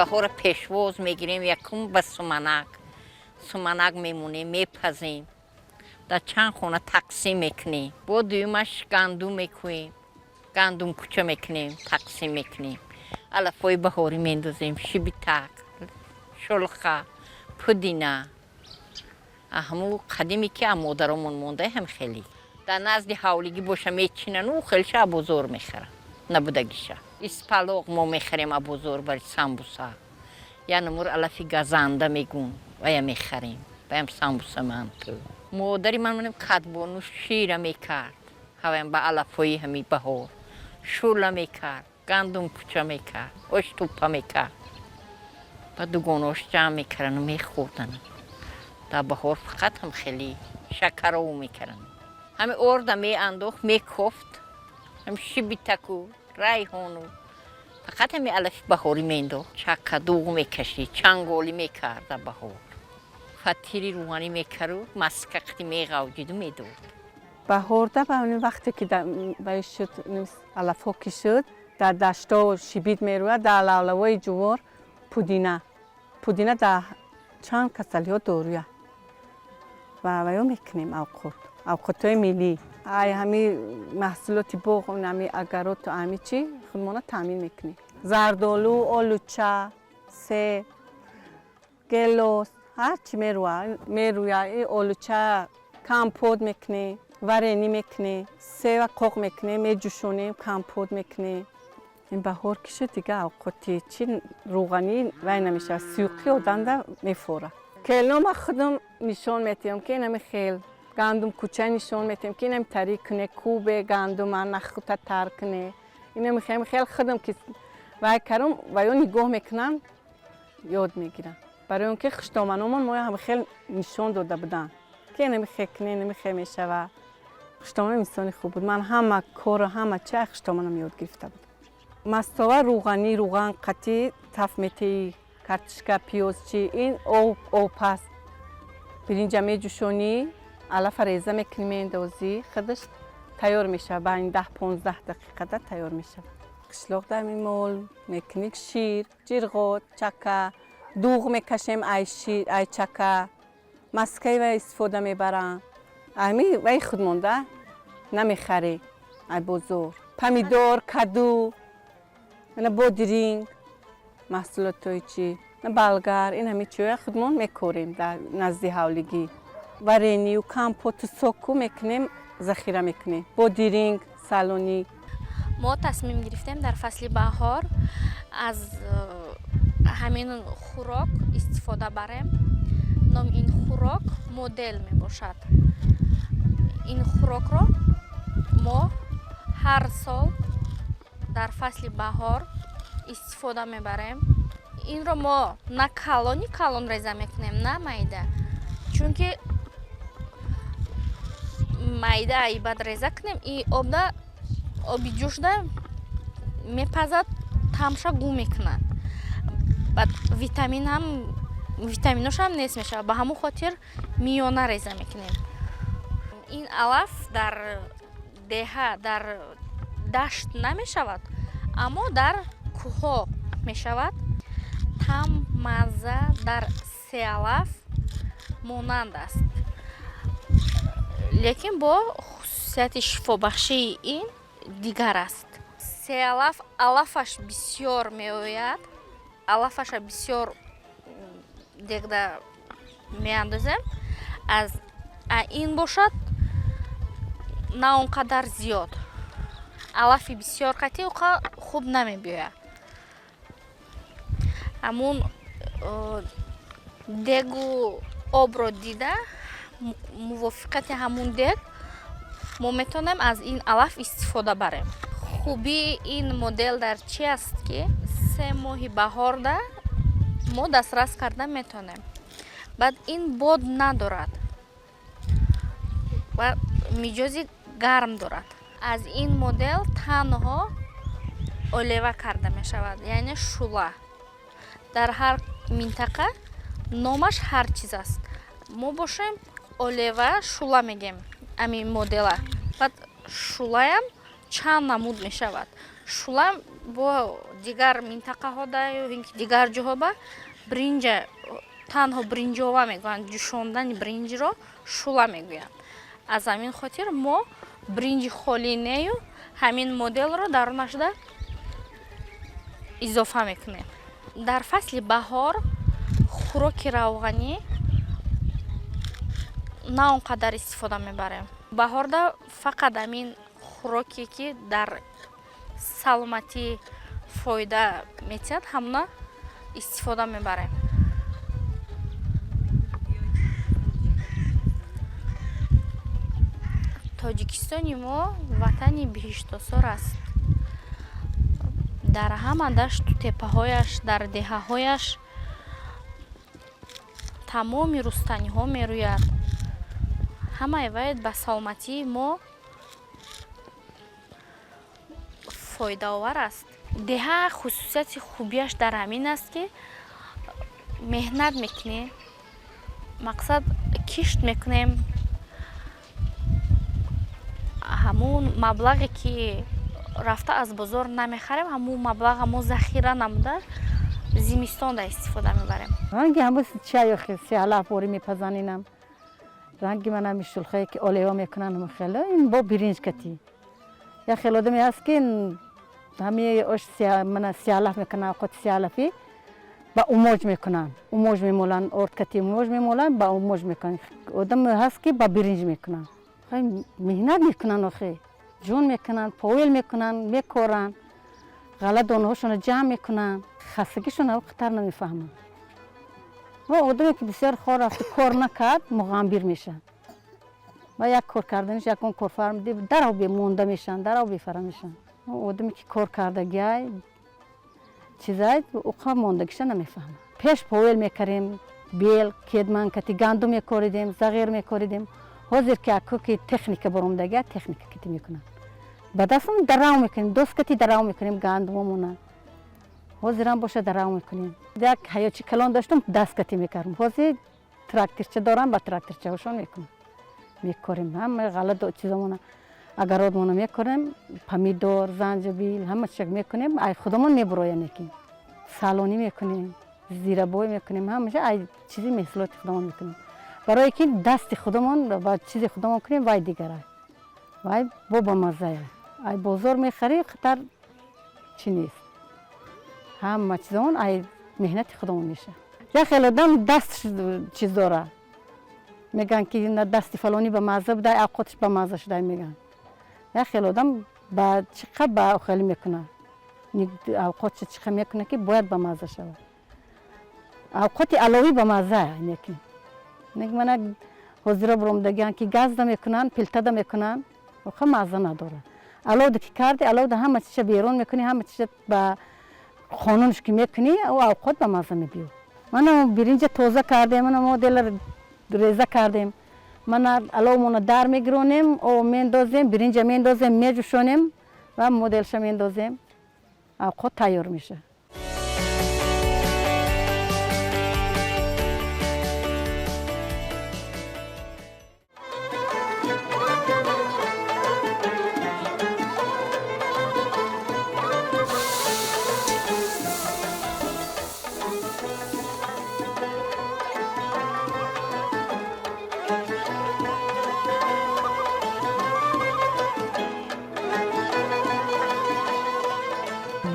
Баҳора пешвоз мегирем якум ба суманак. Суманак мемонем, мепазем. Дар чанд хона тақсим мекунем. Бо дуюмаш гандум мекӯем. Гандум куча мекунем, тақсим мекунем. Алафҳои баҳорӣ мендозем, шибитак, шулха, пудина. Ҳамун қадиме ки аз модаромон монда ҳам хеле. Дар назди ҳавлигӣ боша мечинану хелша аз бозор мехаранд. Набудагиша. Испалоқ мо мехарем аз бозор барои самбуса. Як намур алафи газанда мегӯн, вая мехарем. Ваям самбуса манту. Модари ман манам кадбону шира мекард. Ҳаваям ба алафҳои ҳами баҳор. Шӯла мекард, гандум куча мекард, ош туппа мекард. Ба дугонош ҷамъ мекардану мехӯрданд. Дар баҳор фақат ҳам хеле шакаров мекарданд. Ҳами орда меандохт, мекофт, ҳами шибитаку, райҳону фақат ҳами алафи баҳорӣ меандохт. Чакка дуғ мекашид, чанголӣ мекард дар баҳор. Фатири рӯғанӣ мекарду маска қити меғавҷиду медод. Баҳорда ба вақте ки баи шуд, алафҳо ки шуд, дар даштҳо шибит мерӯяд, дар лавлавҳои ҷувор пудина. Пудина дар чанд касалиҳо доруя ва ваё мекунем авқот, авқотҳои миллӣ. Ай ҳами маҳсулоти боғ, ҳами агароту ҳами чӣ худмона таъмин мекунем. Зардолу, олуча, себ, гелос, ҳарчи мерӯя. Олуча компот мекунем, варенье мекунем, себа қоқ мекунем, меҷӯшонем, компот мекунем. Ин баҳор ки шуд, дига авқоти чи рӯғанӣ вай намешавад, сӯқи одамда мефорад. Келнома худам нишон метиҳам, ки инами хел гандум куча нишон метиҳам, ки инами тарӣ куне, кубе гандума нахута тар куне. Инами хел худам ки вай карум, ваё нигоҳ мекунанд, ёд мегиранд. Барои он ки хуштоманомон мо ҳам хел нишон дода буданд, ки инами хел куне, инами хел мешавад. Хуштоманам инсони хуб буд. Ман ҳама кору ҳама чи хуштоманам ёд гирифта будам. Мастова рӯғанӣ, рӯған қатӣ таф метеӣ, картишка, пиёз чи ин об обпаз. Биринҷа меҷӯшонӣ, алафа реза мекунӣ, меандозӣ, худаш тайёр мешавад. Байни 10-15 дақиқада тайёр мешавад. Қишлоқ дар мол мекунӣ, шир, ҷирғот, чака, дуғ мекашем, ай шир, ай чака, маскаи вай истифода мебарам. Ами вай худ монда намехарӣ ай бозор. Помидор, каду, ина бодиринг, маҳсулотҳои чӣ, болгар, ин ҳами чиҳоя худмон мекорем дар назди ҳавлигӣ. Варенье ю компоту соку мекунем, захира мекунем. Бодиринг, салонӣ. Мо тасмим гирифтем дар фасли баҳор аз ҳамин хӯрок истифода барем. Номи ин хӯрок модел мебошад. Ин хӯрокро мо ҳар сол дар фасли баҳор истифода мебарем. Инро мо на калони калон реза мекунем, на майда, чунки майда бад реза кунем, и обда, оби ҷӯшда мепазад, таъмша гум мекунад, баъд витаминам, витаминошам нест мешавад. Ба ҳамон хотир миёна реза мекунем. Ин алаф дар деҳа, дар дашт намешавад, аммо дар кӯҳҳо мешавад. Таъм, мазза дар сеалаф монанд аст, лекин бо хусусияти шифобахшии ин дигар аст. Сеалаф алафаш бисёр меояд, алафаша бисёр дегда меандозем, аз ин бошад на он қадар зиёд. Алафи бисёр қатъи уқа хуб намебиёяд. Ҳамун дегу обро дида, мувофиқати ҳамун дег мо метавонем аз ин алаф истифода барем. Хубии ин модел дар чи аст, ки 3 моҳи баҳорда мо дастрас карда метавонем. Баъд ин бод надорад ва миҷози гарм дорад. Аз ин модел танҳо олева карда мешавад, яъне шула. Дар ҳар минтақа номаш ҳар чиз аст. Мо бошем, олева, шула мегем ҳамин модела. Баъд шулаям чанд намуд мешавад. Шула бо дигар минтақаҳода ё ин ки дигар ҷоҳо ба бринҷа танҳо бринҷова мегӯянд, ҷӯшондани бринҷро шула мегӯянд. Аз ҳамин хотир мо бринҷи холӣ нею, ҳамин моделро дарунашда изофа мекунем. Дар фасли баҳор хӯроки равғанӣ на он қадар истифода мебарем. Баҳорда фақат ҳамин хӯроке, ки дар саломатӣ фоида метиҳад, ҳамона истифода мебарем. Тоҷикистони мо ватани биҳиштосор аст. Дар ҳама дашту теппаҳояш, дар деҳаҳояш тамоми рустаниҳо мерӯяд. Ҳамаи вай ба саломатии мо фоидаовар аст. Деҳа хусусияти хубиаш дар ҳамин аст, ки меҳнат мекунем, мақсад, кишт мекунем, ҳамун маблағе, ки рафта аз бозор намехарем, ҳамун маблаға мо захира намуда, зимистонда истифода мебарем. Ранги ҳамун чаю сиалаф ворӣ мепазанинам, ранги ман ҳами шулхае, ки олева мекунанд, хеле ин бо биринҷ кати. Як хел одаме ҳаст, ки ҳами ош мана сиалаф мекунанд, авқоти сиалафӣ ба умоҷ мекунанд, умоҷ мемоланд, орд кати умоҷ мемоланд, ба умоҷ мекунанд. Одаме ҳаст, ки ба биринҷ мекунанд. Меҳнат мекунанд, охе ҷон мекунанд, повел мекунанд, мекоранд, ғалла донаҳошонро ҷамъ мекунанд, хастагишон қитар намефаҳманд. Ва одаме, ки бисёр хор рафту кор накард, муғамбир мешавад ва як кор карданиш, ягон корфарм дарав монда мешаванд, дарав бефара мешаванд. Одаме, ки кор кардагиай, чизай уқа мондагиша намефаҳмад. Пеш повел мекардем, бел кедман кати гандум мекоридем, зағир мекоридем. Ҳозир ки аку ки техника баромадагия, техника кити мекунанд, ба дастам дарав мекунем, дост кати дарав мекунем гандумомона. Ҳозирам боша дарав мекунем. Як ҳаёчи калон доштам, даст кати мекардам, ҳозир тракторча дорам, ба тракторчаҳошон мекунам, мекорем ҳама ғалла чизомона, агародмона мекорем, помидор, занҷабил, ҳама чизак мекунем, ай худамон мебуроям, лекин салонӣ мекунем, зирабой мекунем, ҳамаша ай чизи маҳсулоти худамон мекунем, барое ки дасти худамон ва чизи худамон кунем, вай дигар вай бо бамаззая. Ай бозор мехарӣ, хатар чӣ нест, ҳама чизамон ай меҳнати худамон мешавад. Як хел одам даст чиз дора, мегӯянд, ки дасти фалонӣ ба мазза буда, авқотиш ба мазза шуда мегӯянд. Як хел одам ба чиқа ба хеле мекунад, авқотша чиқа мекунад, ки бояд ба мазза шавад. Авқоти аловӣ ба мазза лекин мана ҳозиро буромадагианд, ки газда мекунанд, плитада мекунанд, оха мазза надорад. Аловда ки карди, аловда ҳама чиза берун мекунӣ, ҳама чиза ба қонунш ки мекунӣ, ӯ авқот ба мазза мебиёд. Мана биринҷа тоза кардем, мана мо дела реза кардем, мана аловмона дар мегиронем, об мендозем, биринҷа мендозем, меҷӯшонем ва моделша мендозем, авқот тайёр мешавад.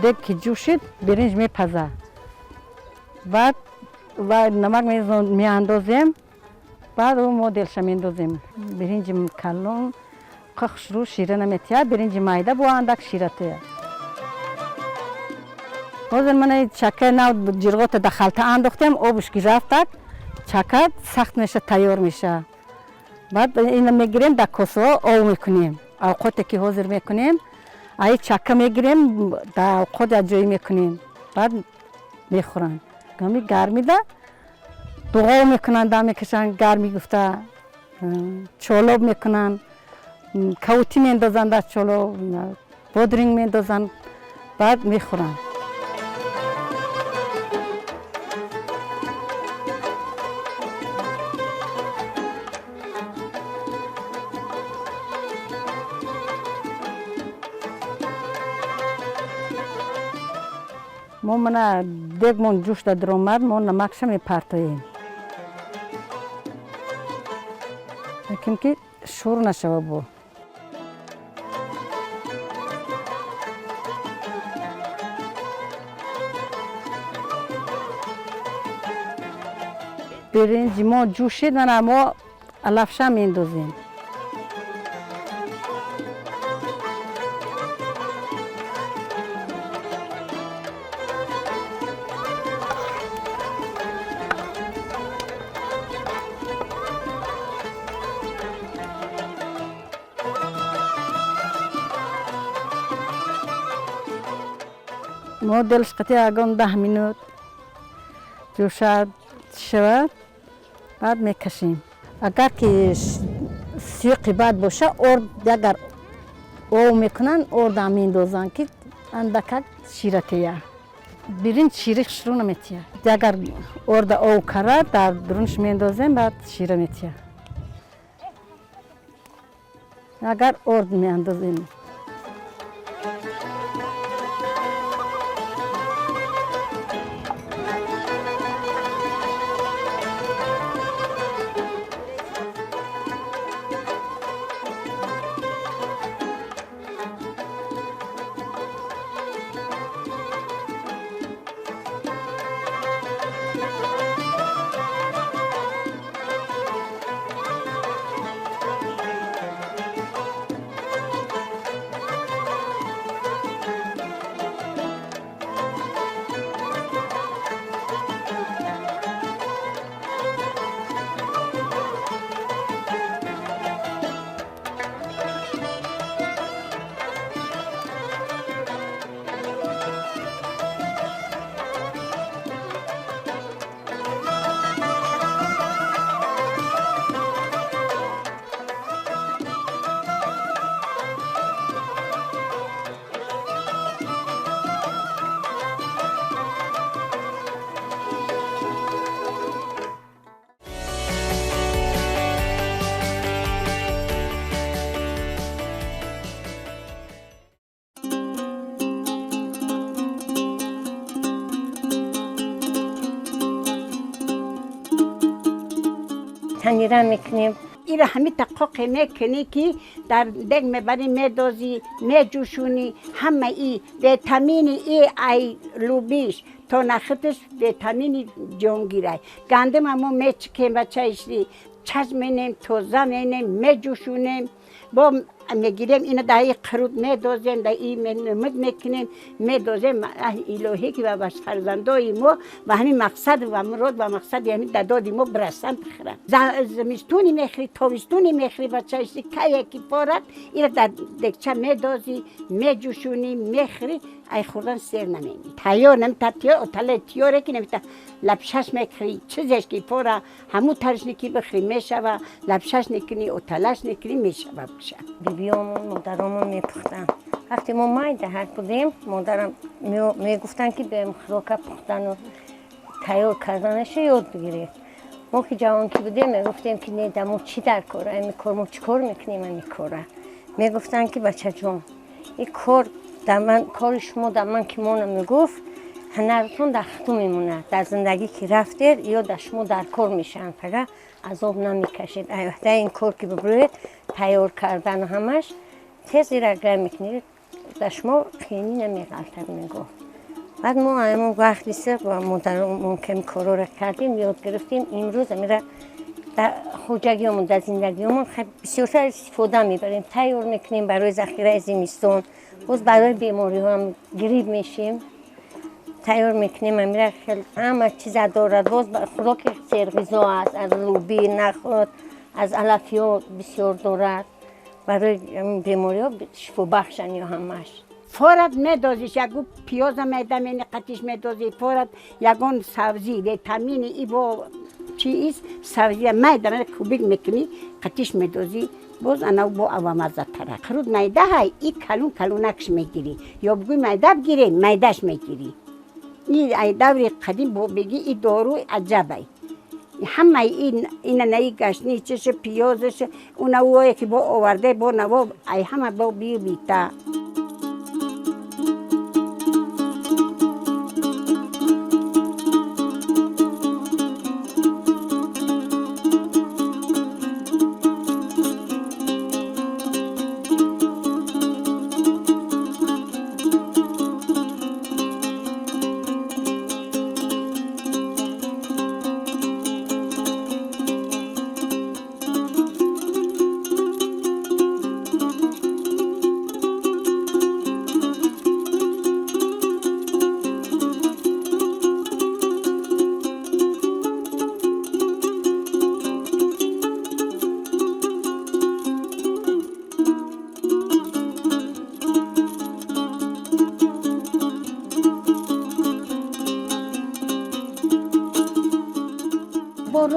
Дег ки ҷӯшид, биринҷ мепазад, баъд ва намак меандозем, баъд ӯ моделша мендозем. Биринҷи калон хушрӯ шира наметиҳад, биринҷи майда бо андак шира тояд. Ҳозир мана чака нав ҷирғота да халта андохтем, обуш ки рафтак, чака сахт меша, тайёр меша. Баъд ина мегирем, дар косаҳо ов мекунем. Авқоте ки ҳозир мекунем, ай чака мегирем, дар авқот ҷоӣ мекунем, баъд мехӯранд. Ҳами гармида дуғо мекунанд, дам мекашанд, гармӣ гуфта чолоб мекунанд, кавутӣ мендозанд, дар чолоб бодринг мендозанд, баъд мехӯранд. Мо мана дегмон ҷӯшда даромад, мо намакша мепартоем. Лекин ки шӯр нашава бо. Биринҷи мо ҷӯшид, мана мо алафша меандозем. Мо делш қати ягон 10 минут ҷӯшад шавад, баъд мекашем. Агар ки сиёқи бад боша, орд агар ов мекунанд, ордам меандозанд, ки андакак шира тея. Биринҷ шири хушрӯ наметия. Агар орда ов карад, дар дурунш меандозем, баъд шира метия. Агар орд меандозем. Танира мекунем. Ира ҳами тақоқе мекунӣ, ки дар дег мебарӣ, медозӣ, меҷӯшунӣ, ҳама и витамини и ай лубиш то нахитиш витамини ҷонгирай. Гандима мо мечикем, бачаишри чаж менем, тоза менем, меҷӯшунем, бо мегирем ина дар и қирут медозем, дар и муд мекунем, медозем. Илоҳӣ ки ба фарзандои мо ба ҳамин мақсад ва мурод ва мақсади ҳамин дадоди мо бирасанд, бихӯранд. Зимистони мехӯрӣ, тобистони мехӯрӣ, бачаишри кае ки порад, ира дар дегча медозӣ, меҷӯшунӣ, мехӯрӣ, ай хӯрдан сер намемонӣ. Тайёр намета тале тиёре ки намета лапшаш мехӯрӣ, чизеш ки пора ҳамун таришни ки бихӯрӣ мешава, лапшаш мекунӣ, оталаш мекунӣ, мешава бикша. Бибиёмон, модаромон мепухтанд. Вақте мо майдаҳак будем, модарам мегуфтанд, ки биёем хӯрока пухтану тайёр карданаша ёд бигиред. Мо ки ҷавон ки будем, мегуфтем, ки не, да мо чӣ дар кора, ами кор мо чӣ кор мекунем ами кора? Мегуфтанд, ки бачаҷон, ин кор дар ман, кори шумо дар ман ки мона мегуфт, ҳунаратон дар худтон мемонад. Дар зиндагӣ ки рафтед, ё дар шумо дар кор мешаванд, фақат азоб намекашед. Ай ин кор ки бибуред, тайёр кардану ҳамаш тез ира гай мекунед, дар шумо қиёнӣ намеғалтад, мегуфт. Баъд мо ҳамон вақт диса ба модаромон ками корора кардем, ёд гирифтем. Имрӯз амира дар хоҷагиёмон, дар зиндагиёмон бисёртар истифода мебарем, тайёр мекунем барои захираи зимистон, боз барои бемориҳоам гриб мешем, тайёр мекунем. Амира хел ҳама чиза дорад, боз хӯроки серғизо аст, аз лӯби, нахӯд, аз алафиҳо бисёр дорад. Барои бемориҳо шифобахшанд ё ҳамаш. Форад медозиш, ягон пиёза майда мени қатиш медозӣ, форад ягон сабзӣ, витамини и бо чи ист, сабзия майда майда кубик мекунӣ, қатиш медозӣ, боз анав бо авамаззатара. Қирут майда ҳай, и калун калунакш мегирӣ, ё бигӯй майда бигирем, майдаш мегирӣ. И ай даври қадим бо бигӣ и дору аҷабай. Ҳамаи ин ина наи гашни чиша пиёзаш, унавое ки бо оварде, бо наво, ай ҳама бо бию бита.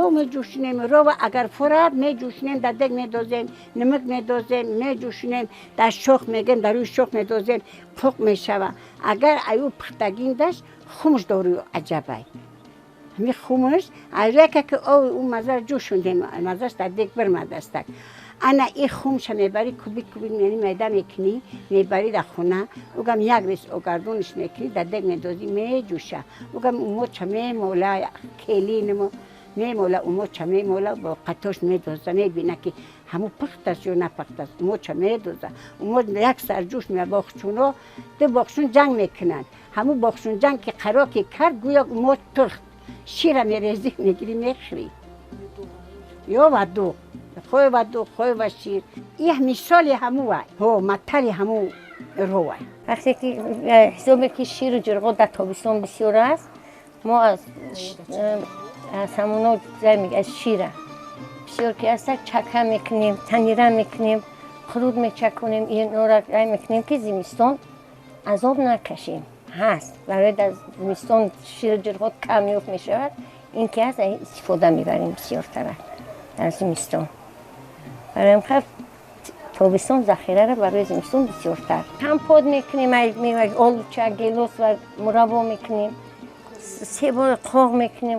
Ров меҷӯшонем. Рова агар фурад, меҷӯшонем, дар дег медозем, намак медозем, меҷӯшонем, дар шох мегем, дар рӯи шох медозем, қоқ мешава. Агар аю пухтагиндаш хумш дору аҷабай. Ҳами хумш яке ки ов ӯ мазар ҷӯшондем, мазаш дар дег бирмадастак. Ана и хумша мебарӣ, кубик кубик, яъни майда мекунӣ, мебарӣ дар хона, угам як рез огардониш мекунӣ, дар дег медозӣ, меҷӯша. Угам умоча мемола, келинмо мемола, умоча мемола, бо қатош медоза, мебина, ки ҳаму пухтаст ё напухтаст. Умоча медоза, умо як сар ҷӯш мея. Боғчуно, ду боғчун ҷанг мекунанд. Ҳаму боғчун ҷанг ки қаро ки кард, гӯё умо пухт. Шира мерезӣ, мегирӣ, мехӯрӣ, ё ва дуғ, хой ва дуғ, хой ва шир. Их мисоли ҳаму вай, ҳо, матали ҳаму ровай. Вақте ки ҳисобе ки ширу ҷирғо дар тобистон бисёр аст, мо аз ҳамуно, аз шира бисёр ки аста, чака мекунем, танира мекунем, қурут мечаконем, инора мекунем, ки зимистон азоб накашем. Ҳаст, барои дар зимистон ширу ҷирғо кам ёфт мешавад. Ин ки ҳаст, истифода мебарем бисёртара дар зимистон. Барои ҳам тобистон захираро барои зимистон бисёртар компот мекунем, олуча, гелос ва мураббо мекунем, се бор қоғ мекунем,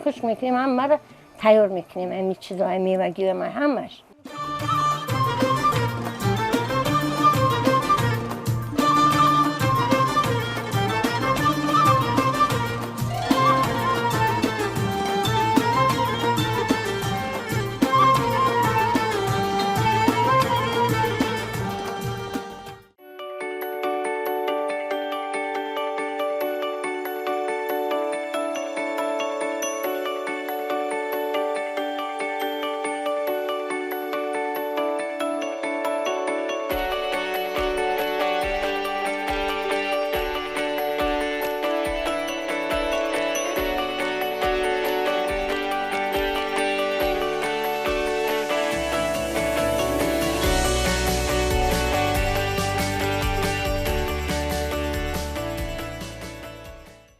хушк мекунем, ҳамаро тайёр мекунем, ами чизо, мевагиҳо, ҳамаш.